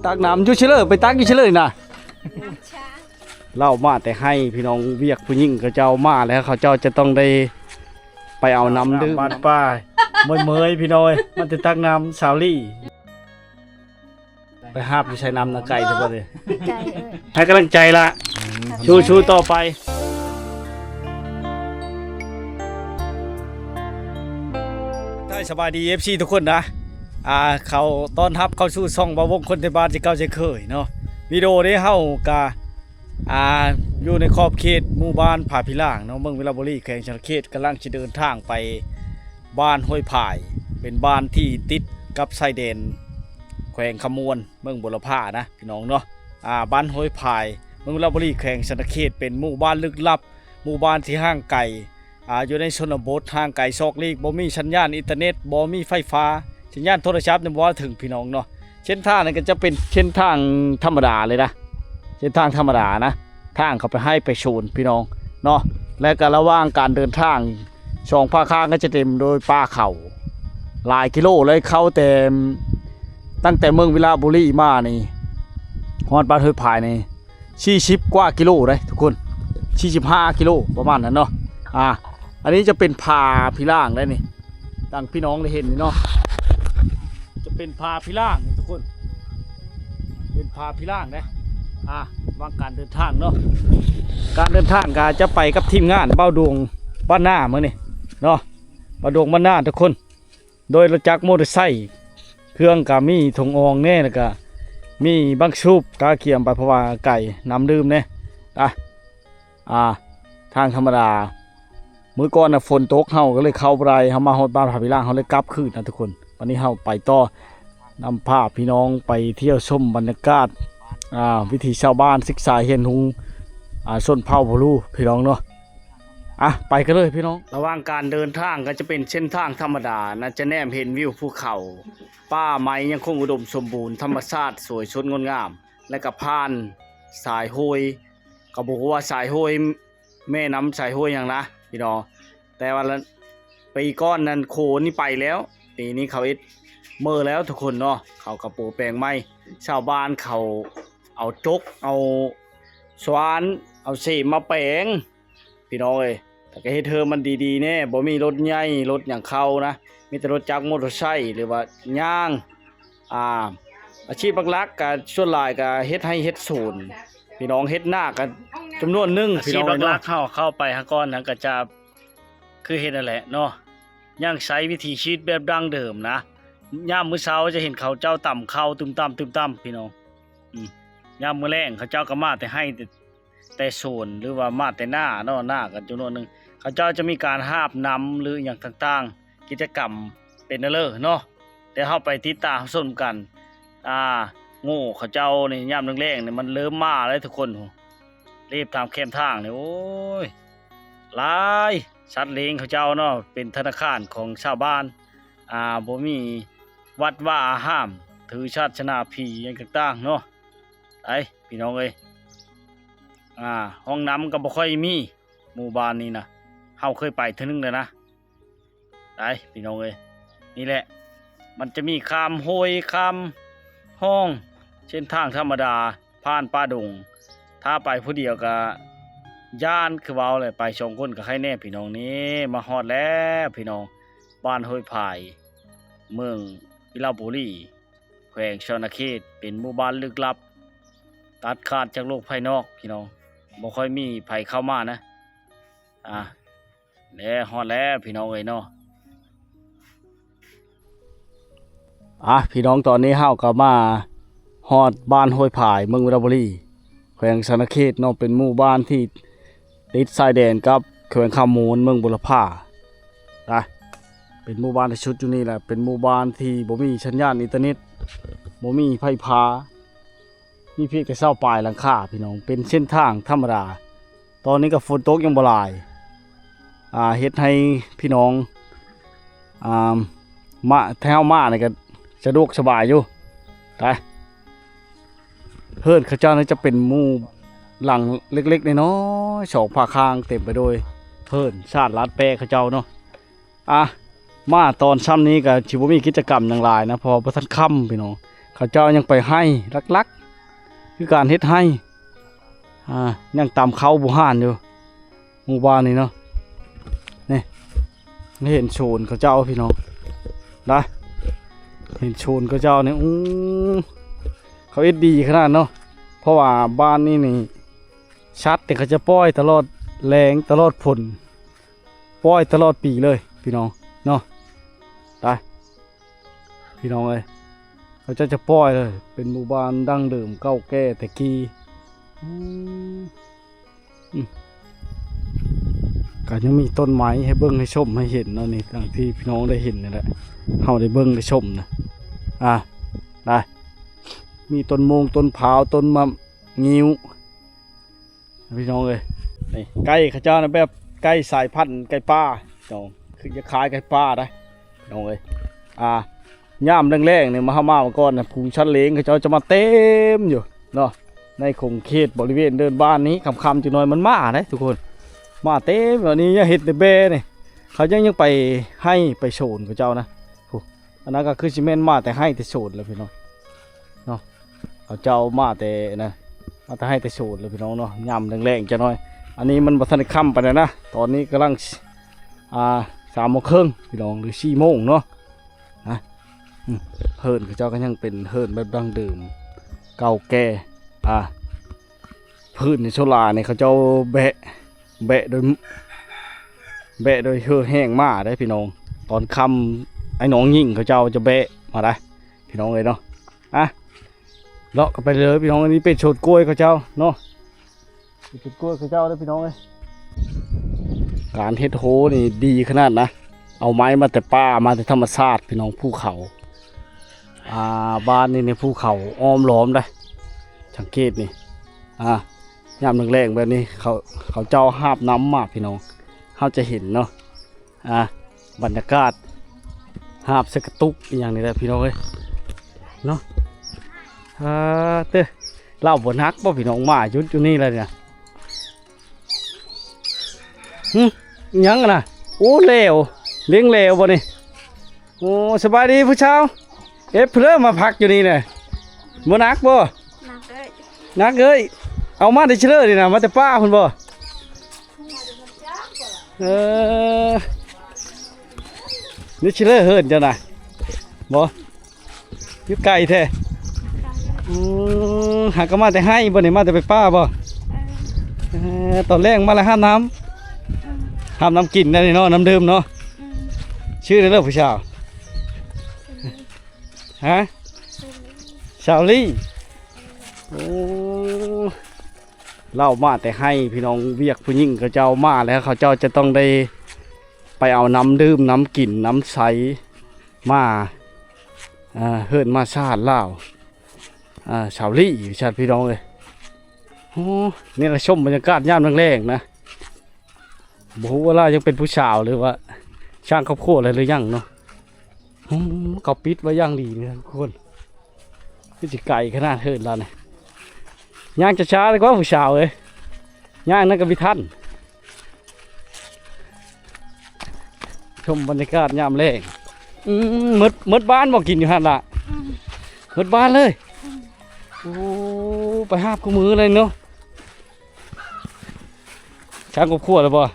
ຕັກນ້ຳຢູ່ເຊີເລີ ໄປຕັກຢູ່ເຊີເລີນະ. ເລົ່າມາແຕ່ໄຮ່ພີ່ນ້ອງ ວຽກຜູ້ຍິງເຂົາເຈົ້າມາແລ້ວ ເຂົາເຈົ້າຈະຕ້ອງໄດ້ໄປເອົານ້ຳດື່ມ ບ້ານປ່າ ເມີຍໆ ພີ່ນ້ອງເອີຍ ມາແຕ່ຕັກນ້ຳສາວລີ. ໄປຫາບຢູ່ໃສນ້ຳນະ ໄກແທ້ບໍ່ເດ້? ໄກເອີຍ ໃຫ້ກຳລັງໃຈລະ ອືມ ສູ້ໆ ຕໍ່ໄປ. ທັກທາຍສະບາຍດີ ເອັຟຊີ ທຸກຄົນນະ ອ່າ ເຂົ້າ ຕ້ອນຮັບເຂົ້າສູ່ຊ່ອງບ່າວວົງຄົນໄທບ້ານ ເຊັ່ນເກົ່າເຊັ່ນເຄີຍເນາະ. ວິດີໂອນີ້ເຮົາກະ ອ່າ ຢູ່ໃນຂອບເຂດໝູ່ບ້ານຜາຜີລ່າງເນາະ ເມືອງວິລະບູລີ ແຂວງສະຫວັນນະເຂດ ກຳລັງຊິເດີນທາງໄປບ້ານຫ້ວຍຜາຍ ເປັນບ້ານທີ່ຕິດກັບຊາຍແດນແຂວງຄຳມ່ວນ ເມືອງບົວລະພານະ ພີ່ນ້ອງເນາະ. ອ່າ ບ້ານຫ້ວຍຜາຍ ເມືອງວິລະບູລີ ແຂວງສະຫວັນນະເຂດ ເປັນໝູ່ບ້ານລຶກລັບ ໝູ່ບ້ານທີ່ຫ່າງໄກ ອ່າ ຢູ່ໃນຊົນນະບົດ ຫ່າງໄກຊອກຫຼີກ ບໍ່ມີສັນຍານອິນເຕີເນັດ ບໍ່ມີໄຟຟ້າ ສັນຍານໂທລະສັບຍັງບໍ່ວ່າເຖິງ ພີ່ນ້ອງເນາະ. ເສັ້ນທາງນີ້ກໍຈະເປັນເສັ້ນທາງທຳມະດາເລີຍນະ ເສັ້ນທາງທຳມະດານະ ທາງເຂົ້າໄປໄຮ່ໄປສວນ ພີ່ນ້ອງເນາະ. ແລະກໍລະຫວ່າງການເດີນທາງ ສອງພາກຂ້າງກໍຈະເຕັມໂດຍປ່າເຂົາ ຫຼາຍກິໂລເລີຍ. ເຂົ້າແຕ່ ຕັ້ງແຕ່ເມືອງວິລະບູລີມານີ້ ຮອດບ້ານຫ້ວຍຜາຍນີ້ ສີ່ສິບກວ່າກິໂລເດ້ທຸກຄົນ ສີ່ສິບຫ້າກິໂລປະມານນັ້ນເນາະ. ອ່າ ອັນນີ້ຈະເປັນຜາຜີລ່າງໄດ໋ນີ້ ດັ່ງພີ່ນ້ອງໄດ້ເຫັນນີ້ເນາະ ຈະເປັນຜາຜີລ່າງນີ້ທຸກຄົນ ເປັນຜາຜີລ່າງເດ້. ອ່າ ຫວ່າງການເດີນທາງເນາະ ການເດີນທາງກໍຈະໄປກັບທີມງານບ່າວດວງບ້ານນາມື້ນີ້ເນາະ ບ່າວດວງບ້ານນາທຸກຄົນ. ໂດຍລົດຈັກມໍເຕີໄຊ ເຄື່ອງກະມີຖົງອ່ອງແດ່ ແລ້ວກະມີບັ້ງສູບກະກຽມໄປ ເພາະວ່າໄກ ນ້ຳດື່ມແດ່. ອ່ະ ອ່າ ທາງທຳມະດາ ມື້ກ່ອນນະຝົນຕົກ ເຮົາກໍເລີຍເຂົ້າບໍ່ໄດ້ ເຮົາມາຮອດບ້ານຜາຜີລ່າງ ເຮົາເລີຍກັບຄືນນະທຸກຄົນ. ບັດນີ້ເຮົາໄປຕໍ່ ນຳພາພີ່ນ້ອງໄປທ່ຽວຊົມບັນຍາກາດ ອ່າ ວິຖີຊາວບ້ານ ສຶກສາຮຽນຮູ້ ອ່າ ຊົນເຜົ່າບລູ ພີ່ນ້ອງເນາະ. ອ່ະ ໄປກັນເລີຍພີ່ນ້ອງ. ລະຫວ່າງການເດີນທາງກໍຈະເປັນເສັ້ນທາງທຳມະດານະ ຈະແນມເຫັນວິວພູເຂົາ ປ່າໄມ້ຍັງຄົງອຸດົມສົມບູນ ທຳມະຊາດສວຍສົດງົດງາມ ແລະກະຜ່ານສາຍໂຮຍ ກໍບໍ່ຮູ້ວ່າສາຍໂຮຍ ແມ່ນ້ຳສາຍໂຮຍຫຍັງນະພີ່ນ້ອງ. ແຕ່ວ່າລະ ປີກ່ອນນັ້ນໂຄນີ້ໄປແລ້ວ ປີນີ້ເຂົາເຮັດເມີແລ້ວທຸກຄົນເນາະ ເຂົາກະປູແປງໃໝ່. ຊາວບ້ານເຂົາເອົາຈົກ ເອົາສວ່ານ ເອົາເສມມາແປງ ພີ່ນ້ອງເອີຍ ແຕ່ກໍເຮັດເຮີມັນດີໆແດ່ ບໍ່ມີລົດໃຫຍ່ລົດຫຍັງເຂົ້ານະ ມີແຕ່ລົດຈັກມໍເຕີໄຊ ຫຼືວ່າຍ່າງ. ອ່າ ອາຊີບຫຼັກໆກະສ່ວນຫຼາຍກະເຮັດໄຮ່ເຮັດສວນ ພີ່ນ້ອງ ເຮັດນາກະຈຳນວນໜຶ່ງ ອາຊີບຫຼັກໆເຮົາເຂົ້າໄປຫາກ່ອນນະ ກະຈະຄືເຮັດນັ້ນແຫຼະເນາະ ຍັງໃຊ້ວິຖີຊີວິດແບບດັ້ງເດີມນະ. ຍາມມື້ເຊົ້າຈະເຫັນເຂົາເຈົ້າຕຳເຂົ້າຕຶມຕຳ ຕຶມຕຳ ພີ່ນ້ອງ ອືມ ຍາມມື້ແລງເຂົາເຈົ້າກໍມາແຕ່ໄຮ່ ແຕ່ສວນ ຫຼືວ່າມາແຕ່ນາເນາະ ນາກັນຈຳນວນໜຶ່ງ ເຂົາເຈົ້າຈະມີການຫາບນ້ຳ ຫຼື ອີ່ຫຍັງຕ່າງໆ ກິດຈະກຳເປັນແນວເລີເນາະ. ແຕ່ເຮົາໄປຕິດຕາມຊົມກັນ ອ່າ ໂງ່ເຂົາເຈົ້ານີ້ ຍາມແລງໆນີ້ມັນເລີ່ມມາແລ້ວທຸກຄົນ ເລບຕາມແຄມທາງນີ້ ໂອ້ຍ ຫຼາຍ ສັດລ້ຽງເຂົາເຈົ້າເນາະ ເປັນທະນາຄານຂອງຊາວບ້ານ ອ່າ ບໍ່ມີວັດວາອາຮາມ ຖືສາສະໜາຜີຫຍັງຕ່າງໆເນາະ. ໄປ ພີ່ນ້ອງເອີຍ ອ່າ ຫ້ອງນ້ຳກໍບໍ່ຄ່ອຍມີ ໝູ່ບ້ານນີ້ນະ ເຮົາເຄີຍໄປເທື່ອໜຶ່ງແລ້ວນະ. ໄປ ພີ່ນ້ອງເອີຍ ນີ້ແຫຼະ ມັນຈະມີຂ້າມຫ້ວຍ ຂ້າມຮ່ອງ ເສັ້ນທາງທຳມະດາ ຜ່ານປ່າດົງ ຖ້າໄປຜູ້ດຽວກໍຢ້ານ ຄືເວົ້າແຫຼະ ໄປສອງຄົນກໍໄຄແດ່ ພີ່ນ້ອງ. ນີ້ມາຮອດແລ້ວພີ່ນ້ອງ ບ້ານຫ້ວຍຜາຍ ເມືອງວິລະບູລີ ແຂວງສະຫວັນນະເຂດ ເປັນໝູ່ບ້ານລຶກລັບ ຕັດຂາດຈາກໂລກພາຍນອກ ພີ່ນ້ອງ ບໍ່ຄ່ອຍມີໃຜເຂົ້າມານະ. ອ່າ ແລະ ຮອດແລ້ວພີ່ນ້ອງເອີຍເນາະ. ອ່າ ພີ່ນ້ອງ ຕອນນີ້ເຮົາກໍມາຮອດບ້ານຫ້ວຍຜາຍ ເມືອງວິລະບູລີ ແຂວງສະຫວັນນະເຂດເນາະ ເປັນໝູ່ບ້ານທີ່ຕິດຊາຍແດນກັບແຂວງຄຳມ່ວນ ເມືອງບົວລະພານະ. ເປັນໝູ່ບ້ານທີ່ສຸດຢູ່ນີ້ແຫຼະ ເປັນໝູ່ບ້ານທີ່ບໍ່ມີສັນຍານອິນເຕີເນັດ ບໍ່ມີໄຟຟ້າ ມີພຽງແຕ່ຊາວປາຍຫຼັງຄາພີ່ນ້ອງ ເປັນເສັ້ນທາງທຳມະດາ. ຕອນນີ້ກໍຝົນຕົກຍັງບໍ່ຫຼາຍ ອ່າ ເຮັດໃຫ້ພີ່ນ້ອງ ອ່າ ມາ ແຖວມານີ້ກໍສະດວກສະບາຍຢູ່. ໄປ ເຮືອນເຂົາເຈົ້ານີ້ຈະເປັນໝູ່ຫຼັງເລັກໆນ້ອຍໆ ສອງພາກຂ້າງເຕັມໄປໂດຍເຮືອນຊານລາດແປເຂົາເຈົ້າເນາະ. ອ່ະ ມາຕອນຊ່ຳນີ້ກໍຊິບໍ່ມີກິດຈະກຳຫຍັງຫຼາຍນະ ເພາະວ່າບໍ່ທັນຄ່ຳພີ່ນ້ອງ. ເຂົາເຈົ້າຍັງໄປໄຮ່ຫຼັກໆ ຄືການເຮັດໄຮ່ ອ່າ ຍັງຕຳເຂົ້າບູຮານຢູ່ ໝູ່ບ້ານນີ້ເນາະ. ນີ້ເຫັນໂຊນເຂົາເຈົ້າພີ່ນ້ອງ ໄດ້ເຫັນໂຊນເຂົາເຈົ້ານີ້ ໂອ້ ເຂົາເຮັດດີຂະໜາດເນາະ. ເພາະວ່າບ້ານນີ້ນີ້ ສັດນີ້ເຂົາຈະປ່ອຍຕະຫຼອດແລ້ງຕະຫຼອດຝົນ ປ່ອຍຕະຫຼອດປີເລີຍພີ່ນ້ອງເນາະ. ໄດ້ ພີ່ນ້ອງເອີຍ ເຂົາເຈົ້າຈະປ່ອຍເລີຍ ເປັນໝູ່ບ້ານດັ້ງເດີມເກົ່າແກ່ແຕ່ກີ້. ອືມ ອືມ ກໍຍັງມີຕົ້ນໄມ້ໃຫ້ເບິ່ງໃຫ້ຊົມໃຫ້ເຫັນເນາະ ນີ້ ດັ່ງທີ່ພີ່ນ້ອງໄດ້ເຫັນນີ້ແຫຼະ ເຮົາໄດ້ເບິ່ງໄດ້ຊົມນະ. ອ່າ ໄດ້ ມີຕົ້ນໂມງ ຕົ້ນພ້າວ ຕົ້ນມະງິ້ວ ພີ່ນ້ອງເອີຍ. ນີ້ໄກ່ເຂົາເຈົ້ານະ ແບບໄກ່ສາຍພັນໄກ່ປ່າ ພີ່ນ້ອງ ຄືຈະຄ້າຍໄກ່ປ່າໄດ໋ ພີ່ນ້ອງເອີຍ. ອ່າ ຍາມແລ້ງໆນີ້ ມາ ເຮົາມາມື້ກ່ອນນະ ຝູງສັດລ້ຽງເຂົາເຈົ້າຈະມາເຕັມຢູ່ເນາະ ໃນຂົງເຂດບໍລິເວນເດີ່ນບ້ານນີ້. ຄ່ຳໆຈັກໜ້ອຍມັນມາໄດ໋ທຸກຄົນ ມາເຕັມ. ອັນນີ້ຍັງເຮັດແຕ່ແບນີ້ ເຂົາຍັງ ຍັງໄປໄຮ່ໄປໂຊນເຂົາເຈົ້ານະ. ໂອ້ ອັນນັ້ນກໍຄືຊິແມ່ນມາແຕ່ໄຮ່ແຕ່ໂຊນແຫຼະພີ່ນ້ອງເນາະ. ເຂົາເຈົ້າມາແຕ່ນັ້ນ ມາແຕ່ໄຮ່ແຕ່ໂຊນແຫຼະພີ່ນ້ອງເນາະ. ຍາມແລ້ງໆຈັກໜ້ອຍ ອັນນີ້ມັນບໍ່ທັນໄດ້ຄ່ຳປານໃດນະ ຕອນນີ້ກຳລັງ ອ່າ ສາມໂມງເຄິ່ງພີ່ນ້ອງ ຫຼື ສີ່ໂມງເນາະ. ນະ ອືມ ເຮືອນເຂົາເຈົ້າກໍຍັງເປັນເຮືອນແບບດັ້ງເດີມເກົ່າແກ່. ອ່າ ພື້ນນີ້ສ່ວນຫຼາຍນີ້ເຂົາເຈົ້າແບະ ແບະໂດຍ ແບະໂດຍເຮືອແຮງມາໄດ໋ພີ່ນ້ອງ. ຕອນຄ່ຳໄອ້ນ້ອງຍິງເຂົາເຈົ້າຈະແບະມາໄດ໋ພີ່ນ້ອງເອີຍເນາະ. ອ່ະ ເລາະກັນໄປເລີຍພີ່ນ້ອງ. ອັນນີ້ເປັນສວນກ້ວຍເຂົາເຈົ້າເນາະ ເປັນສວນກ້ວຍເຂົາເຈົ້າເດີພີ່ນ້ອງເອີຍ. ການເຮັດໂຮນີ້ດີຂະໜາດນະ ເອົາໄມ້ມາແຕ່ປ່າ ມາແຕ່ທຳມະຊາດພີ່ນ້ອງ. ພູເຂົາ ອ່າ ບ້ານນີ້ນີ້ ພູເຂົາອ້ອມລ້ອມໄດ໋ ສັງເກດນີ້. ອ່າ ຍາມແລ້ງໆແບບນີ້ ເຂົາ ເຂົາເຈົ້າຫາບນ້ຳມາພີ່ນ້ອງ ເຮົາຈະເຫັນເນາະ. ອ່າ ບັນຍາກາດຫາບໃສ່ກະຕຸກອີ່ຫຍັງນີ້ແຫຼະພີ່ນ້ອງເອີຍເນາະ. ອ່າ ເຕີ ລາວບໍ່ໜັກບໍ່ພີ່ນ້ອງ ມາຢຸດຢູ່ນີ້ແລ້ວນີ້ນະ. ຫຶ ຫຍັງຫັ້ນນະ? ໂອ້ ແຫຼວ ລ້ຽງແຫຼວບໍ່ນີ້? ໂອ້ ສະບາຍດີຜູ້ສາວ. ເອັດເພິ່ນມາພັກຢູ່ນີ້ແຫຼະ ບໍ່ໜັກບໍ່? ໜັກເອີຍ ໜັກເອີຍ. ເອົາມາແຕ່ເຊີນີ້ນະ ມາແຕ່ປ່າພຸ້ນບໍ່? ເອີ ນີ້ຊິເລີເຮືອນເຈົ້ານະ ບໍ່ ຢູ່ໄກແທ້. ອືມ ຫາກໍມາແຕ່ໄຮ່ບໍ່ນີ້ ມາແຕ່ໄປປ່າບໍ່? ເອີ ຕອນແລງມາແລ້ວຫາບນ້ຳ ຫາບນ້ຳກິນໄດ້ເນາະ ນ້ຳດື່ມເນາະ. ຊື່ໄດ້ເລີຜູ້ສາວ? ຮະ? ສາວລີ. ໂອ້ ລາວມາແຕ່ໄຮ່ພີ່ນ້ອງ ວຽກຜູ້ຍິງເຂົາເຈົ້າມາແລ້ວ ເຂົາເຈົ້າຈະຕ້ອງໄດ້ໄປເອົານ້ຳດື່ມ ນ້ຳກິນ ນ້ຳໃຊ້ມາ ອ່າ ເຮືອນມາຊານລາວ ອ່າ ສາວລີວ່າຊັ້ນພີ່ນ້ອງເອີຍ. ໂອ້ ນີ້ລະຊົມບັນຍາກາດຍາມແລງໆນະ. ບໍ່ຮູ້ວ່າລາວຍັງເປັນຜູ້ສາວ ຫຼືວ່າສ້າງຄອບຄົວແລ້ວ ຫຼືຍັງເນາະ. ຫືມ ເຂົາປິດໄວ້ຢ່າງດີນີ້ນະທຸກຄົນ. ຄືຊິໄກຂະໜາດເຮືອນລາວນີ້. ຍ່າງຊ້າໆດີກວ່າຜູ້ສາວເອີຍ ຍ່າງນັ້ນກໍບໍ່ທັນ. ຊົມບັນຍາກາດຍາມແລງ. ອືມ ໝົດ ໝົດບ້ານບໍ່ກິນຢູ່ຫັ້ນລະ? ອືມ ໝົດບ້ານເລີຍ. ອືມ ໂອ້ ໄປຫາບຄູ່ມື້ເລີຍເນາະ. ສ້າງຄອບຄົວແລ້ວບໍ່?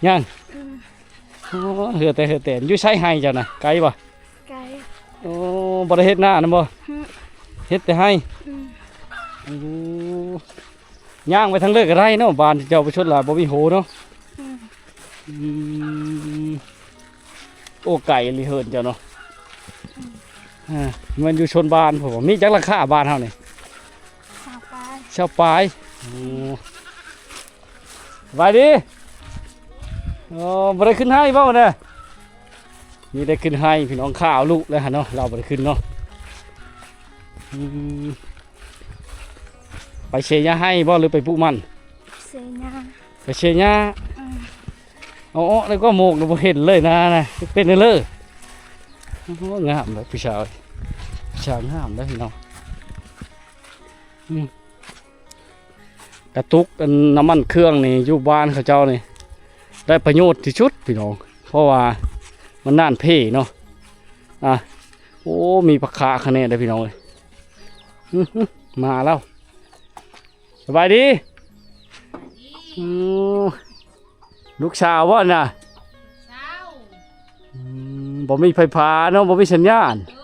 ຍັງ. ອືມ ໂອ້ ເຮືອແຕ່ ເຮືອແຕ່ ຢູ່ໃສໄຮ່ເຈົ້ານະ ໄກບໍ່? ໄກ. ໂອ້ ບໍ່ໄດ້ເຮັດນານຳບໍ່? ຫຶ ເຮັດແຕ່ໄຮ່. ອືມ ໂອ້ ຍ່າງໄປທາງເລີກກໍໄດ້ເນາະ ບ້ານເຈົ້າໄປຊົນຫຼາຍ ບໍ່ມີໂຮເນາະ. ອືມ ອືມ ໂອ້ ໄກອີ່ຫຼີເຮືອນເຈົ້າເນາະ. ອືມ ອ່າ ແມ່ນຢູ່ຊົນບ້ານພຸ້ນບໍ່? ມີຈັກຫຼັງຄາບ້ານເຮົານີ້? ຊາວປາຍ ຊາວປາຍ. ໂອ້ ສະບາຍດີ. ໂອ້ ບໍ່ໄດ້ຂຶ້ນໄຮ່ບໍ່ມື້ນີ້? ມີແຕ່ຂຶ້ນໄຮ່ພີ່ນ້ອງ ຂ້າວລຸແລ້ວຫັ້ນເນາະ ລາວບໍ່ໄດ້ຂຶ້ນເນາະ. ອືມ ໄປເຊຍາໄຮ່ບໍ່ ຫຼືໄປປູກມັນ? ເຊຍາ ໄປເຊຍາ. ອືມ ເອົາອອກໄດ້ກວ່າໝອກ ບໍ່ເຫັນເລີຍນານະ ເປັນເລີ. ໂອ້ ງາມເດ້ຜູ້ສາວ ຜູ້ສາວງາມເດ້ພີ່ນ້ອງ. ອືມ ກະຕຸກ ອັນ ນ້ຳມັນເຄື່ອງນີ້ ຢູ່ບ້ານເຂົາເຈົ້ານີ້ ໄດ້ປະໂຫຍດທີ່ສຸດພີ່ນ້ອງ ເພາະວ່າມັນໜ້ານເພເນາະ. ອ່າ ໂອ້ ມີປາຄາຄະແນໄດ້ພີ່ນ້ອງເອີຍ. ອືມ ມາແລ້ວ ສະບາຍດີ. ອືມ ລູກສາວບໍ່ນະ? ເຊົ້າ ອືມ ບໍ່ມີໄຟຟ້າເນາະ ບໍ່ມີສັນຍານ. ເອີ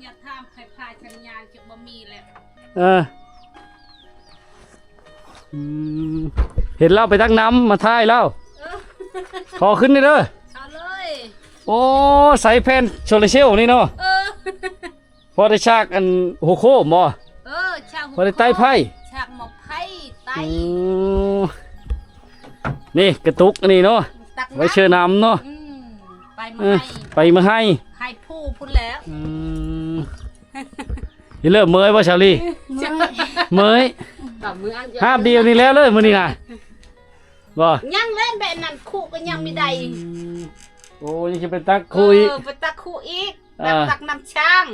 ຢ່າຖາມໄຟຟ້າສັນຍານ ຈະບໍ່ມີແລ້ວ. ເອີ ອືມ ເຫັນລາວໄປຕັກນ້ຳມາຖ່າຍລາວ. ເອີ ຂໍຂຶ້ນເດີ ເອົາເລີຍ. ໂອ້ ໃສ່ແຜ່ນໂຊລາເຊວນີ້ເນາະ. ເອີ ພໍໄດ້ສາກອັນຫົວໂຄມບໍ່? ເອີ ສາກຫົວໂຄມ ພໍໄດ້ໄຕ້ໄຟ ສາກໝໍ້ໄຟໄຕ້. ອືມ ນີ້ກະຕຸກອັນນີ້ເນາະ ຕັກນ້ຳ ໄວ້ເຊີນ້ຳເນາະ. ອືມ ໄປມາ ເອີ ໃຫ້ ໄປມາໃຫ້ ໃຫ້ຜູ້ພຸ້ນແຫຼະ. ອືມ ອີເລີບເມີຍບໍ່ ສາວລີ? ເມີຍ ເມີຍ ຫາບດຽວນີ້ແລ້ວເລີຍມື້ນີ້ນະ ບໍ່? ຍັງເລີຍ ແບບນັ້ນ ຄຸກໍຍັງມີໄດ້. ອືມ ໂອ້ ຍັງຊິໄປຕັກຄຸອີກ. ເອີ ໄປຕັກຄຸອີກ. ອ່າ ຕັກ ຕັກນ້ຳຊ້າງ.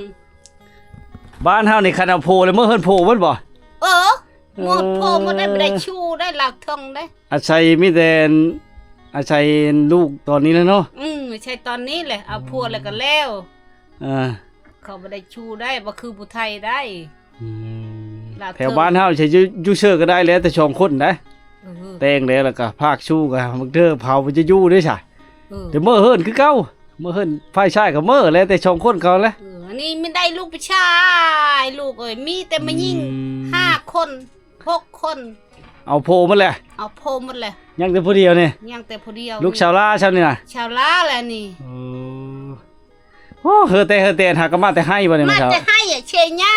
ບ້ານເຮົານີ້ຄັນເອົາໂພແລ້ວ ເມືອເຮືອນໂພໝົດບໍ່? ເອີ ໝົດ ເອີ ໂພໝົດໄດ້ ບໍ່ໄດ້ຊູໄດ້ ລາວທ່ອງໄດ້. ອາໄສມີແຕ່ ອາໄສລູກຕອນນີ້ແຫຼະເນາະ. ອືມ ໃຊ້ຕອນນີ້ແຫຼະ ເອົາຜົວແລ້ວກໍແລ້ວ. ອ່າ ເຂົາບໍ່ໄດ້ຊູໄດ້ ບໍ່ຄືຜູ້ໄທໄດ້. ອືມ ລາວ ແຖວບ້ານເຮົາໃຊ້ຢູ່ ຢູ່ເຊີກໍໄດ້ແຫຼະ ແຕ່ສອງຄົນໄດ໋. ເອີ ແຕ່ງແລ້ວ ແລ້ວກໍພາກຊູກໍບາງເທື່ອເຜົາບໍ່ຈະຢູ່ເດ້ຊະ. ເອີ ແຕ່ເມືອເຮືອນຄືເກົ່າ ເມືອເຮືອນຝ່າຍຊາຍກໍເມືອ ແລ້ວແຕ່ສອງຄົນເຂົາແຫຼະ. ເອີ ອັນນີ້ມັນໄດ້ລູກຜູ້ຊາຍ ລູກເອີຍ ມີແຕ່ແມ່ຍິງ ອືມ ຫ້າຄົນ ຫົກຄົນ ເອົາໂພໝົດແຫຼະ. ເອົາໂພໝົດແຫຼະ ຍັງແຕ່ຜູ້ດຽວນີ້ ຍັງແຕ່ຜູ້ດຽວ. ລູກສາວລາຊຳນີ້ນະ? ສາວລາແຫຼະນີ້. ໂອ້ ໂອ້ ເຮີແຕ່ ເຮີແຕ່ ຫາກໍມາແຕ່ໄຮ່ບໍ່ນີ້? ມາແຕ່ໄຮ່ ເຊຍາ.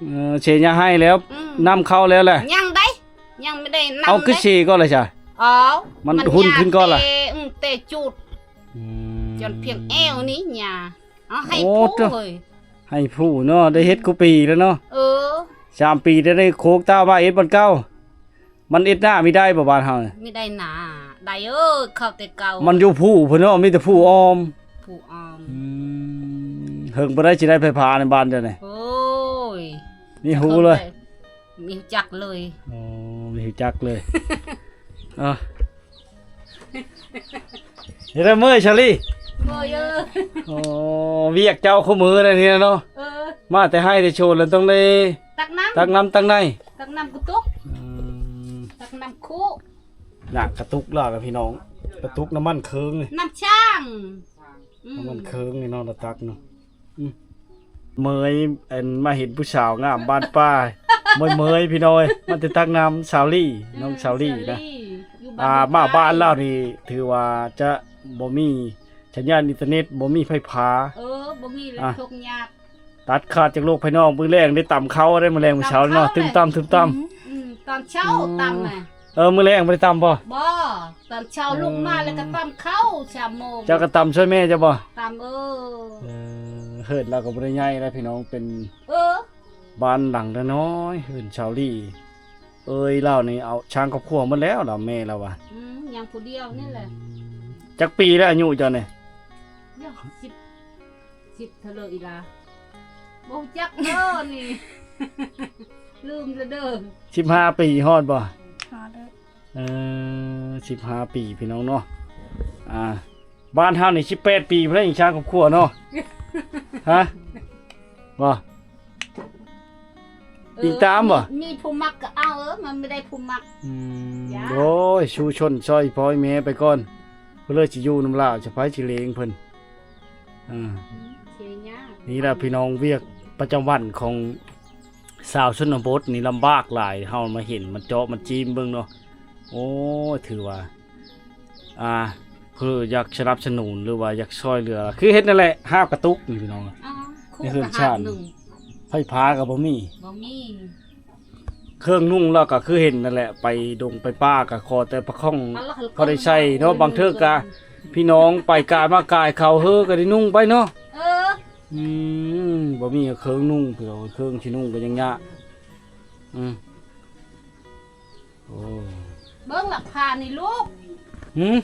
ເອີ ເຊຍາໄຮ່ແລ້ວ. ອືມ ນ້ຳເຂົ້າແລ້ວແຫຼະ. ຍັງໄດ໋ ຍັງບໍ່ໄດ້ນ້ຳ. ເອົາ ຄືເຊກ່ອນລະຊະ? ເອົາ ມັນຫຸ່ນຂຶ້ນກ່ອນລະ. ອືມ ແຕ່ຈູດ. ອືມ ຈົນພຽງແອວນີ້ຫຍ້າ. ເອົາ ໃຫ້ຜູ້ເຮີ້ຍ ໃຫ້ຜູ້ເນາະ ໄດ້ເຮັດ ອືມ ຄູ່ປີແລ້ວເນາະ. ເອີ ສາມປີໄດ້ ໄດ້ໂຄກຕາວ່າເຮັດບ່ອນເກົ່າ. ມັນເຮັດໜ້າມີໄດ້ບໍ່ ບ້ານເຮົາ? ມີໄດ້ໜ້າ ໄດ້ເອີຍ ເຂົ້າແຕ່ເກົ່າ. ມັນຢູ່ພູພຸ້ນເນາະ ມີແຕ່ພູອ້ອມ. ພູອ້ອມ. ອືມ ເຫິງບໍ່ໄດ້ຊິໄດ້ໄຟຟ້າໃນບ້ານເຈົ້ານີ້. ໂອ້ຍ ມີຮູ້ເລີຍ ມີຮູ້ຈັກເລີຍ. ໂອ້ ມີຮູ້ຈັກເລີຍ. ເອົາ ເຮັດໃຫ້ເມື່ອຍ ສາລີ? ເມື່ອຍເອີຍ. ໂອ້ ວຽກເຈົ້າຄູ່ມື້ແນວນີ້ເນາະ. ເອີ ມາແຕ່ໄຮ່ແຕ່ສວນແລ້ວຕ້ອງໄດ້ ຕັກນ້ຳ ຕັກນ້ຳຕັກໃນ ຕັກນ້ຳກະຕຸກ. ອືມ ຕັກນ້ຳຄຸ ນະ ກະຕຸກລາວນະພີ່ນ້ອງ ກະຕຸກນ້ຳມັນເຄີງນີ້ ນ້ຳຊ້າງ. ອືມ ນ້ຳມັນເຄີງນີ້ເນາະ ລາວຕັກເນາະ. ອືມ ເໝີຍ ອັນ ມາເຫັນຜູ້ສາວງາມບ້ານປ່າ ເໝີຍໆ ພີ່ນ້ອງເອີຍ ມາແຕ່ຕັກນ້ຳ ສາວລີ ອືມ ນ້ອງສາວລີນະ. ອ່າ ມາບ້ານລາວນີ້ຖືວ່າຈະບໍ່ມີສັນຍານອິນເຕີເນັດ ບໍ່ມີໄຟຟ້າ. ເອີ ບໍ່ມີແລ້ວ ອ່າ ທຸກຍາກ. ຕັດຂາດຈາກໂລກພາຍນອກ. ມື້ແລງໄດ້ຕຳເຂົ້າໄດ້ ມື້ແລງມື້ເຊົ້າເນາະ ຕຳເຂົ້າ ຕຶມຕຳ ຕຶມຕຳ. ອືມ ອືມ ຕອນເຊົ້າ ອືມ ຕຳນະ. ເອີ ມື້ແລງບໍ່ໄດ້ຕຳບໍ່? ບໍ່ ຕອນເຊົ້າ ອືມ ລຸກມາແລ້ວກໍຕຳເຂົ້າຊາໂມງ. ເຈົ້າກໍຕຳຊ່ວຍແມ່ເຈົ້າບໍ່? ຕຳ ເອີ. ເອີ ເຮືອນລາວກໍບໍ່ໄດ້ໃຫຍ່ນະພີ່ນ້ອງ ເປັນ ເອີ ບ້ານຫຼັງນ້ອຍໆ ເຮືອນຊາວລີ. ເອີຍ ລາວນີ້ເອົາຊ່າງຄອບຄົວໝົດແລ້ວລາວ ແມ່ລາວວ່າ. ອືມ ຍັງຜູ້ດຽວນີ້ແຫຼະ. ອືມ ຈັກປີແລ້ວອາຍຸເຈົ້ານີ້? ສິບ ສິບເທົ່າໃດອີ່ຫຼາ ບໍ່ຮູ້ຈັກເດີນີ້ ລືມແລ້ວເດີ. ສິບຫ້າປີຮອດບໍ່? ຮອດເດີ. ເອີ ສິບຫ້າປີພີ່ນ້ອງເນາະ. ອ່າ ບ້ານເຮົານີ້ສິບແປດປີພຸ້ນແຫຼະ ຍັງສ້າງຄອບຄົວເນາະ. ຮະ ບໍ່? ເອີ ອີງຕາມບໍ່? ມີ ມີຜູ້ມັກກໍເອົາ ເອີ ມັນບໍ່ໄດ້ຜູ້ມັກ. ອືມ ໂອ້ຍ ສູ້ຊົນຊ່ອຍພໍ່ແມ່ໄປກ່ອນ ເພິ່ນເລີຍຊິຢູ່ນຳລາວ ຈະໃຜຊິລ້ຽງເພິ່ນ. ອ່າ ອືມ ເຊຍາ ນີ້ລະພີ່ນ້ອງ ວຽກປະຈຳວັນຂອງຊາວຊົນນະບົດນີ້ລຳບາກຫຼາຍ. ເຮົາມາເຫັນ ມາເຈາະ ມາຈີ້ມເບິ່ງເນາະ. ໂອ້ຍ ຖືວ່າ ອ່າ ເພື່ອຢາກສະໜັບສະໜູນ ຫຼືວ່າຢາກຊ່ອຍເຫຼືອ ຄືເຮັດນັ້ນແຫຼະ ຫາບກະຕຸກນີ້ພີ່ນ້ອງ. ອໍ ໃນເຮືອນຊານ ຄູກະຫາບໜຶ່ງ ໄຟຟ້າກໍບໍ່ມີ ບໍ່ມີ. ເຄື່ອງນຸ່ງລາວກໍຄືເຫັນນັ້ນແຫຼະ ໄປດົງໄປປ່າກໍຂໍແຕ່ຜ້າຂ້ອງພໍໄດ້ໃສ່ເນາະ. ບາງເທື່ອກໍພີ່ນ້ອງໄປກາຍມາກາຍ ເຂົາເຮີກໍໄດ້ນຸ່ງໄປເນາະ. ເອີ ອືມ ບໍ່ມີເຄື່ອງນຸ່ງ ເຄື່ອງຊິນຸ່ງກໍຍັງຍາກ. ອືມ ໂອ້ ເບິ່ງລະຜ້ານີ້ລູກ. ຫືມ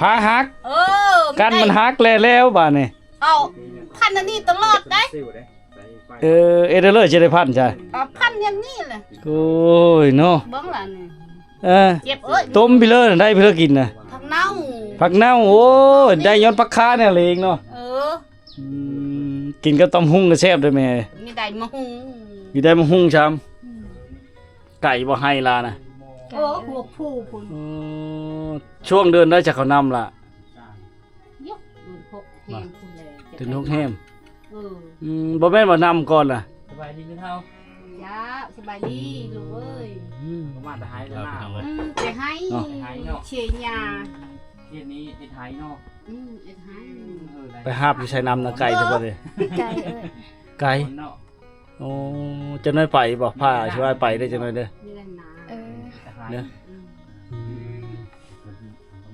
ຜ້າຫັກ. ເອີ ກັນມັນຫັກແລ້ວ ແລ້ວບາດນີ້. ເອົາພັນອັນນີ້ຕະຫຼອດໄດ໋. ເອີ ເຮັດໄດ້ເລີຍ ຊິໄດ້ພັນຊະ. ເອົາພັນຢ່າງນີ້ແຫຼະ. ໂອ້ຍເນາະ ເບິ່ງລະນີ້. ເອີ ເຈັບເອີຍ ຕົ້ມພີເລີນະ ໄດ້ພີເລີກິນນະ ຜັກເນົ່າ ຜັກເນົ່າ. ໂອ້ຍ ໄດ້ຍ້ອນຜັກຄານີ້ເອງເນາະ. ເອີ ອືມ ກິນກັບຕຳຫຸ່ງກໍແຊບເດີແມ່. ມີໄດ້ມະຫຸ່ງ ຢູ່ໄດ້ໝາກຫຸ່ງຊ້ຳ. ອືມ ໄກບໍ່ໄຮ່ລານະ? ໂອ້ ຫົວຜູ້ພຸ້ນ. ອໍ ຊ່ວງເດືອນໃດຈະເຂົ້ານຳລະ? ຍົກເດືອນຫົກແຮມພຸ້ນແຫຼະ. ເດືອນຫົກແຮມ. ເອີ ອືມ ບໍ່ແມ່ນວ່ານຳກ່ອນລະ? ສະບາຍດີແມ່ເຖົ້າ. ເຈົ້າ ສະບາຍດີລູກເອີຍ. ອືມ ມາແຕ່ໄຮ່ແລ້ວນະ. ອືມ ແຕ່ໄຮ່ ເນາະ ໄຮ່ເນາະ ເຊຍາ. ເຂດນີ້ເຮັດໄຮ່ເນາະ. ອືມ ເຮັດໄຮ່. ເອີ ໄປຫາບຢູ່ໃສນຳນະ ໄກແທ້ບໍ່ເດ? ໄກເອີຍ ໄກເນາະ. ໂອ້ ຈັກໜ້ອຍໄປບໍ່? ພາຊິວ່າໄປເດີ ຈັກໜ້ອຍເດີ. ເອີ ເດີ. ອືມ ອື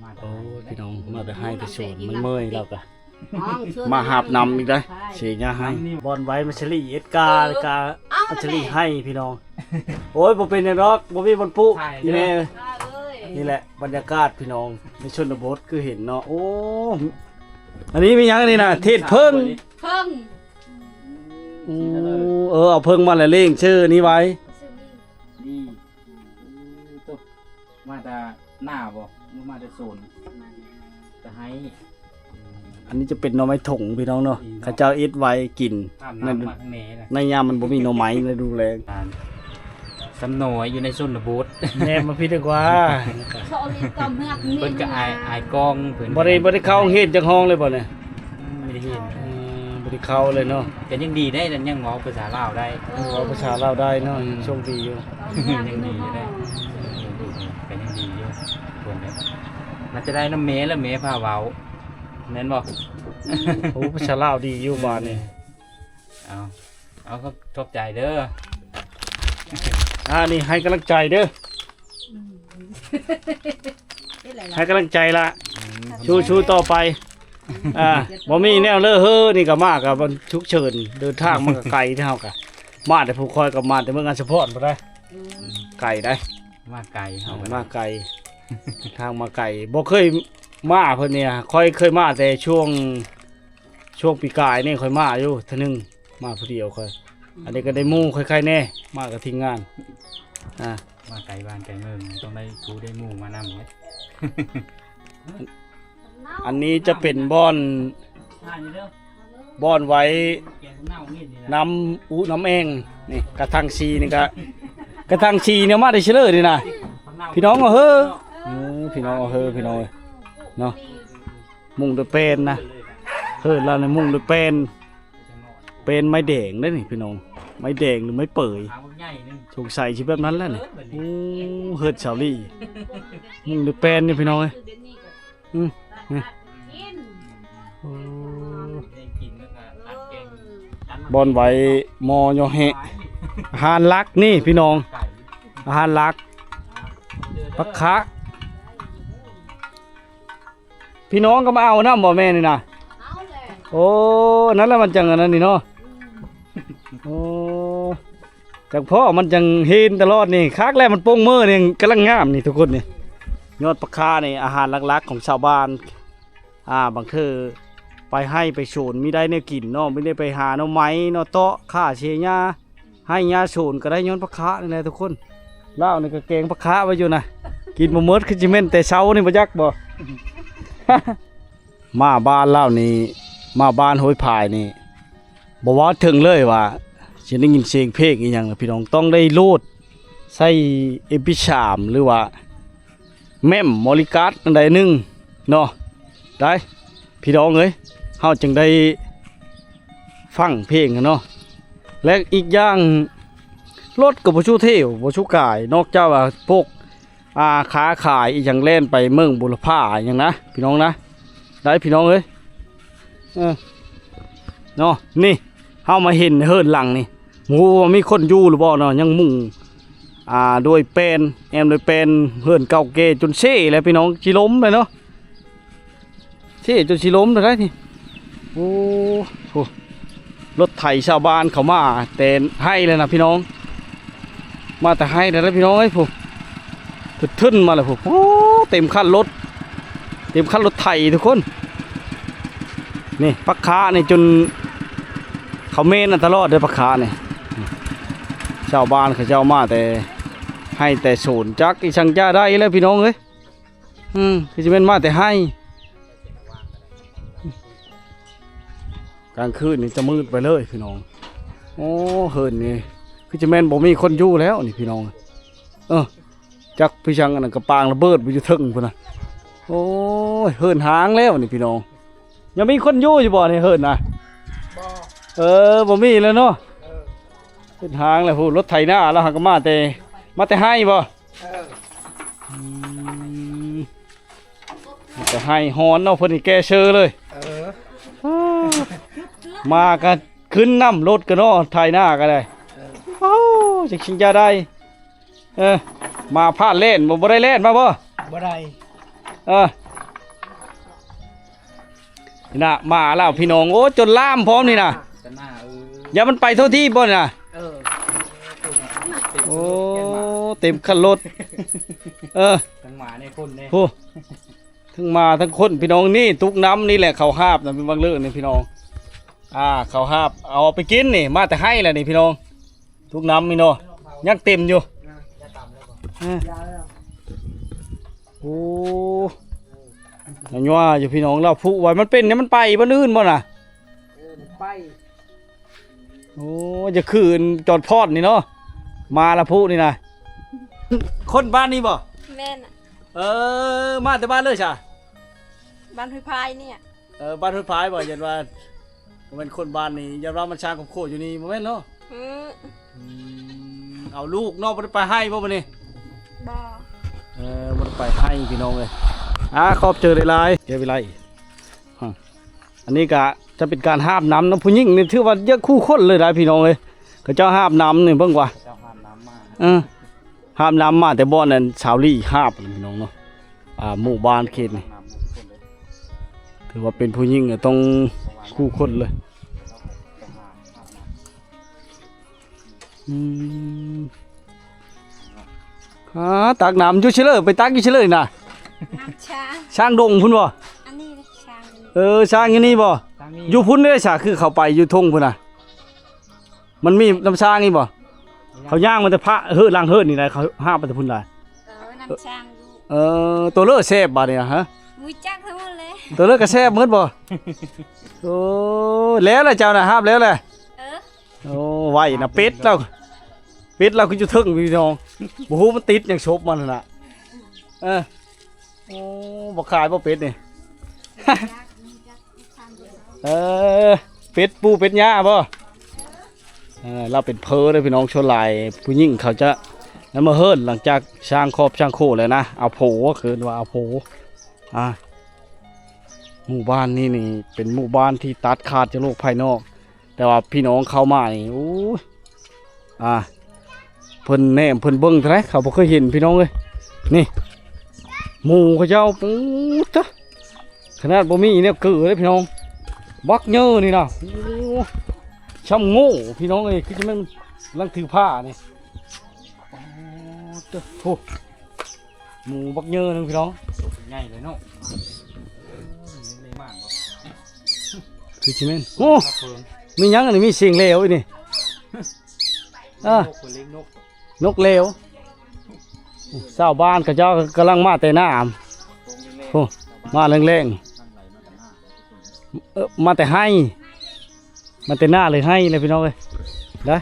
ມ ໂອ້ ພີ່ນ້ອງ ມາແຕ່ໄຮ່ແຕ່ສວນ ມັນເມື່ອຍລາວກະ ມາຫາບນຳອີກໄດ໋ ເຊຍາໄຮ່. ບ່ອນໄວ້ມັນສະລີເຮັດກາ ກາ ເອີ ອັນສະລີໄຮ່ພີ່ນ້ອງ. ໂອ້ຍ ບໍ່ເປັນຫຍັງດອກ ບໍ່ມີບ່ອນປຸ ອີແມ່. ນີ້ແຫຼະບັນຍາກາດພີ່ນ້ອງ ໃນຊົນນະບົດຄືເຫັນເນາະ. ໂອ້ ອັນນີ້ມີຫຍັງນີ້ນະ? ເທດເຜິ້ງ. ເຜິ້ງ. ໂອ້ ເອີ ເອົາເຜິ້ງມາແລ້ວເລ້ງຊື່ນີ້ໄວ້. ນີ້ ມາແຕ່ໜ້າບໍ່ ຫຼືມາແຕ່ສວນ? ແຕ່ໄຮ່. ອັນນີ້ຈະເປັນໜໍ່ໄມ້ຖົງພີ່ນ້ອງເນາະ. ເຂົາເຈົ້າເຮັດໄວ້ກິນ ໃນຍາມມັນບໍ່ມີໜໍ່ໄມ້ໃນດູແລງ. ສຳນ້ອຍຢູ່ໃນຊົນນະບົດ ແນມມາພີ້ດີກວ່າ. ເພິ່ນກໍອາຍ ອາຍກ້ອງເພິ່ນ. ບໍ່ໄດ້ ບໍ່ໄດ້ເຂົ້າໂຮງຮຽນຈັກຫ້ອງເລີຍບໍ່ນີ້? ອືມ ບໍ່ໄດ້ຮຽນ. ເອີ ບໍ່ໄດ້ເຂົ້າເລີຍເນາະ. ກໍຍັງດີໄດ໋ ຍັງເວົ້າພາສາລາວໄດ້. ເອີ ເວົ້າພາສາລາວໄດ້ເນາະ. ອືມ ໂຊກດີຢູ່. ຍັງດີຢູ່ໄດ໋ ກໍຍັງດີຢູ່. ເພິ່ນກໍໜ້າຈະໄດ້ນຳແມ່ລະ ແມ່ພາເວົ້າ ແມ່ນບໍ່? ໂອ້ ພາສາລາວດີຢູ່ບາດນີ້. ເອົາ ເອົາ ຂອບ ຂອບໃຈເດີ. ອ່າ ນີ້ໃຫ້ກຳລັງໃຈເດີ. ອືມ ໃຫ້ກຳລັງໃຈລະ. ອືມ ສູ້ໆຕໍ່ໄປ. ອ່າ ບໍ່ມີແນວເລີເຮີນີ້ກໍມາກັບມັນສຸກເສີນ ເດີນທາງມາກໍໄກເດ້ ເຮົາກໍມາແຕ່ພູຄອຍ ກໍມາແຕ່ເມືອງອັນສະພອນພຸ້ນໄດ໋. ອືມ ໄກໄດ໋ ມາໄກ ເຮົາກໍມາໄກ ທາງມາໄກ. ບໍ່ເຄີຍມາເພິ່ນນີ້ ຂ້ອຍເຄີຍມາແຕ່ຊ່ວງ ຊ່ວງປີກາຍນີ້ຂ້ອຍມາຢູ່ເທື່ອໜຶ່ງ ມາຜູ້ດຽວຂ້ອຍ. ອືມ ອັນນີ້ກໍໄດ້ໝູ່ຂ້ອຍໄຄແດ່ ມາກັບທີມງານ. ອ່າ ມາໄກບ້ານໄກເມືອງ ຕ້ອງໄດ້ຜູ້ໄດ້ໝູ່ມານຳເດ້. ອັນນີ້ຈະເປັນບ່ອນ ບ່ອນໄວ້ນ້ຳອຸນ້ຳແອ່ງນີ້. ກະຖາງສີນີ້ກະ ກະຖາງສີນີ້ມາແຕ່ເຊີເລີນີ້ນະ ພີ່ນ້ອງເອີຍ. ເອີ ພີ່ນ້ອງເອີຍ ພີ່ນ້ອງເອີຍເນາະ. ມຸງດ້ວຍແປ້ນນະ ເຮີ້ນລາວນີ້ມຸງດ້ວຍແປ້ນ ແປ້ນໄມ້ແດງເດ້ນີ້ພີ່ນ້ອງ ໄມ້ແດງຫຼືໄມ້ເປີຍ ສົງໄສຊິແບບນັ້ນແຫຼະນີ້. ໂອ້ ເຮືອນສາວລີ ມຸງດ້ວຍແປ້ນນີ້ພີ່ນ້ອງເອີຍ. ອືມ ນີ້ ໂອ້ ບ່ອນໄວ້ໝໍ່ຍໍແຮະ ອາຫານຫຼັກນີ້ພີ່ນ້ອງ ອາຫານຫຼັກ ຜັກຄະ. ພີ່ນ້ອງກໍມາເອົານຳບໍ່ແມ່ນີ້ນະ? ເອົາແຫຼະ. ໂອ້ ນັ້ນລະມັນຈັ່ງອັນນັ້ນນີ້ເນາະ. ອືມ ໂອ້ ຈັກພໍ້ມັນຈັ່ງເຫັນຕະຫຼອດນີ້. ຄັກແລ້ວ ມັນປົ່ງເມີນີ້ ກຳລັງງາມນີ້ທຸກຄົນນີ້. ຍອດຜັກຄານີ້ອາຫານຫຼັກໆຂອງຊາວບ້ານ. ອ່າ ບາງເທື່ອໄປໄຮ່ໄປສວນ ມີໄດ້ແນວກິນເນາະ ມີໄດ້ໄປຫາໜໍ່ໄມ້ເນາະ ເຕາະຂ່າເຊຍາ ໄຮ່ຍາສວນກໍໄດ້ຍ້ອນຜັກຄະນີ້ແຫຼະທຸກຄົນ. ລາວນີ້ກໍແກງຜັກຄະໄວ້ຢູ່ນະ ກິນບໍ່ໝົດ ຄືຊິແມ່ນແຕ່ເຊົ້ານີ້ບໍ່ຈັກບໍ່. ມາບ້ານລາວນີ້ ມາບ້ານຫ້ວຍພາຍນີ້ ບໍ່ເວົ້າເຖິງເລີຍວ່າຊິໄດ້ຍິນສຽງເພງອີ່ຫຍັງນະພີ່ນ້ອງ ຕ້ອງໄດ້ໂຫຼດໃສ່ເອັມພີສາມ ຫຼືວ່າ ແມ່ມມໍລິກາດອັນໃດໜຶ່ງເນາະ ໄດ້ພີ່ນ້ອງເອີຍ ເຮົາຈຶ່ງໄດ້ຟັງເພງເນາະ. ແລະອີກຢ່າງ ລົດກໍບໍ່ສູ້ເທວ ບໍ່ສູ້ກາຍ ນອກຈາກວ່າພວກ ອ່າ ຄ້າຂາຍອີ່ຫຍັງແລ່ນໄປເມືອງບຸລະພາອີ່ຫຍັງນະ ພີ່ນ້ອງນະ ໄດ້ພີ່ນ້ອງເອີຍ. ເອີ ເນາະ ນີ້ ເຮົາມາເຫັນເຮືອນຫຼັງນີ້ ບໍ່ຮູ້ວ່າມີຄົນຢູ່ຫຼືບໍ່ເນາະ ຍັງມຸງ ອ່າ ດ້ວຍແປ້ນ ແອ້ມດ້ວຍແປ້ນ ເຮືອນເກົ່າແກ່ຈົນເຊແລ້ວພີ່ນ້ອງ ຊິລົ້ມແລ້ວເນາະ ເຊຈົນຊິລົ້ມແລ້ວໄດ໋ນີ້. ໂອ້ ໂອ້ ລົດໄຖຊາວບ້ານເຂົາມາແຕ່ໄຮ່ແລ້ວນະພີ່ນ້ອງ ມາແຕ່ໄຮ່ແລ້ວນະພີ່ນ້ອງເອີຍ ພຸ້ນ ທຶ່ນໆມາແລ້ວພຸ້ນ. ໂອ້ ເຕັມຄັນລົດ ເຕັມຄັນລົດໄຖທຸກຄົນ. ນີ້ຜັກຄະນີ້ຈົນເຂົາເມນອັນຕະຫຼອດເດີ ຜັກຄະນີ້ ຊາວບ້ານເຂົາເຈົ້າມາແຕ່ໄຮ່ແຕ່ສວນ ຈັກອີ່ສັງຈະໄດ້ແລ້ວພີ່ນ້ອງເອີຍ. ອືມ ຄືຊິແມ່ນມາແຕ່ໄຮ່. ກາງຄືນນີ້ຈະມືດໄປເລີຍພີ່ນ້ອງ. ໂອ້ ເຮືອນນີ້ ຄືຈະແມ່ນບໍ່ມີຄົນຢູ່ແລ້ວນີ້ພີ່ນ້ອງ. ເອີ ຈັກຄືຫຍັງ ອັນນັ້ນກະປາງລະເບີດໄປຢູ່ເທິງພຸ້ນນະ. ໂອ້ຍ ເຫີນຫ້າງແລ້ວນີ້ພີ່ນ້ອງ. ຍັງມີຄົນຢູ່ຢູ່ບໍ່ນີ້ເຫີນນະ? ບໍ່ ເອີ ບໍ່ມີແລ້ວເນາະ. ເອີ ເຫີນຫ້າງແລ້ວພຸ້ນ. ລົດໄຖນາລາວຫາກະມາແຕ່ ມາແຕ່ໄຮ່ບໍ່? ເອີ ອືມ ມາແຕ່ໄຮ່ຮ້ອນເນາະ. ເພິ່ນນີ້ແກ່ເຊີເລີຍ. ເອີ ມາກະຂຶ້ນນຳລົດກະເນາະ ໄຖນາກະໄດ້. ເອີ ໂອ້ ຈັກຊິງຈະໄດ້. ເອີ ມາພາດແລ່ນບໍ່ ບໍ່ໄດ້ແລ່ນມາບໍ່? ບໍ່ໄດ້. ເອີ ນີ້ນະ ມາແລ້ວພີ່ນ້ອງ. ໂອ້ ຈົນລາມພ້ອມນີ້ນະ. ຈະໜ້າ ເອີ ຢ່າມັນໄປທົ່ວທີບບໍ່ນີ້ນະ. ເອີ ໂອ້ ເຕັມຄັນລົດ. ເອີ ທັງໝາໃນຄົນເດ້ ໂອ້ ທັງໝາທັງຄົນພີ່ນ້ອງ. ນີ້ຕຸກນ້ຳນີ້ແຫຼະ ເຂົາຫາບນະ ເປັນບາງເລີກນີ້ພີ່ນ້ອງ. ອ່າ ເຂົາຫາບເອົາໄປກິນນີ້ ມາແຕ່ໄຮ່ແຫຼະນີ້ພີ່ນ້ອງ. ຕຸກນ້ຳນີ້ເນາະ ຍັງເຕັມຢູ່. ເອີ ໂອ້ ຍັງວ່າຢູ່ພີ່ນ້ອງ. ລາວຜຸໄວ້ ມັນເປັນນີ້ ມັນໄປບ່ອນອື່ນບໍ່ນະ? ເອີ ມັນໄປ. ໂອ້ ຈະຄືຈອນພອດນີ້ເນາະ ມາລະຜຸນີ້ນະ. ຄົນບ້ານນີ້ບໍ່? ແມ່ນ. ເອີ ມາແຕ່ບ້ານເລີຍຊະ? ບ້ານຫ້ວຍພາຍນີ້. ເອີ ບ້ານຫ້ວຍພາຍບໍ່? ຢ້ານວ່າບໍ່ແມ່ນຄົນບ້ານນີ້ ຢ້ານວ່າມັນສ້າງຄອບຄົວຢູ່ນີ້ ບໍ່ແມ່ນເນາະ? ອື ອືມ ເອົາລູກເນາະ. ບໍ່ໄດ້ໄປໄຮ່ບໍ່ມື້ນີ້? ບໍ່. ເອີ ບໍ່ໄດ້ໄປໄຮ່ພີ່ນ້ອງເອີຍ. ອ່າ ຂອບໃຈຫຼາຍໆ ເກັບໄວ້ໄລ່. ອັນນີ້ກະຈະເປັນການຫາບນ້ຳນຳຜູ້ຍິງນີ້ ຖືວ່າເຍອະຄູ່ຄົນເລີຍໄດ໋ພີ່ນ້ອງເອີຍ. ເຂົາເຈົ້າຫາບນ້ຳນີ້ເບິ່ງວ່າ ເຂົາເຈົ້າຫາບນ້ຳມາ. ເອີ ຫາບນ້ຳມາແຕ່ບ່ອນນັ້ນ ສາວລີຫາບພີ່ນ້ອງເນາະ. ອ່າ ໝູ່ບ້ານເຂດນີ້ ຖືວ່າເປັນຜູ້ຍິງຕ້ອງຄູ່ຄົນເລີຍ. ອືມ ຫາ ຕັກນ້ຳຢູ່ເຊີເລີ ໄປຕັກຢູ່ເຊີເລີນະ. ນ້ຳຊ້າງ ຊ້າງດົງພຸ້ນບໍ່? ອັນນີ້ຊ້າງ ເອີ ຊ້າງຢູ່ນີ້ບໍ່? ຢູ່ພຸ້ນເດ້ຊະ ຄືເຂົ້າໄປຢູ່ທົ່ງພຸ້ນນະ. ມັນມີນ້ຳຊ້າງອີກບໍ່? ເຂົາຍ່າງມາແຕ່ພະເຮີດຫຼັງເຮີດນີ້ໄດ໋ ເຂົາຫາບມາແຕ່ພຸ້ນໄດ໋. ເອີ ນ້ຳຊ້າງຢູ່. ເອີ ໂຕເລີແຊບບາດນີ້ນະ. ຫາ ຮູ້ຈັກທັງໝົດເລີຍ. ໂຕເລີກະແຊບໝົດບໍ່? ໂອ້ ແລ້ວລະເຈົ້ານະ ຫາບແລ້ວແຫຼະ. ເອີ ໂອ້ ໄວນະ. ເປັດລາວ ເປັດລາວຄືຢູ່ເທິງພີ່ນ້ອງ. ບໍ່ຮູ້ມັນຕິດຫຍັງສົບມັນຫັ້ນນະ. ເອີ ໂອ້ ບໍ່ຂາຍບໍ່ເປັດນີ້? ເອີ ເປັດປູເປັດຫຍ້າບໍ່? ເອີ ລາວເປັນເພີເດີພີ່ນ້ອງ. ສ່ວນຫຼາຍຜູ້ຍິງເຂົາຈະນຳມາເຮີນ ຫຼັງຈາກຊ້າງຄອບຊ້າງໂຄແລ້ວນະ ເອົາໂພ ເອີ້ນວ່າເອົາໂພ. ອ່າ ໝູ່ບ້ານນີ້ນີ້ເປັນໝູ່ບ້ານທີ່ຕັດຂາດຈາກໂລກພາຍນອກ ແຕ່ວ່າພີ່ນ້ອງເຂົ້າມານີ້ ໂອ້ຍ ອ່າ ເພິ່ນແນມເພິ່ນເບິ່ງເທົ່າໃດ ເຂົາບໍ່ເຄີຍເຫັນພີ່ນ້ອງເອີຍ. ນີ້ ໝູເຂົາເຈົ້າ ໂອ້ ຕະ ຂະໜາດບໍ່ມີແນວເກີເດ້ພີ່ນ້ອງ ບັກເຍີນີ້ນະ. ໂອ້ ຊ່ຳໂງ່ພີ່ນ້ອງເອີຍ ຄືຈະແມ່ນລັງຖືຜ້ານີ້. ໂອ້ ໂທ້ ໝູບັກເຍີໜຶ່ງພີ່ນ້ອງ ໂຕໃຫຍ່ເລີຍເນາະ. ຄືຊິແມ່ນ ໂອ້ ມີຫຍັງອັນນີ້ ມີສຽງແຫຼວອີກນີ້. ອ່າ ນົກ ນົກແຫຼວ. ຊາວບ້ານເຂົາເຈົ້າກຳລັງມາແຕ່ນາ ໂອ້ ມາແລງໆ ເອີ ມາແຕ່ໄຮ່ ມາແຕ່ນາເລີຍໄຮ່ເລີຍພີ່ນ້ອງເອີຍ ໄດ້.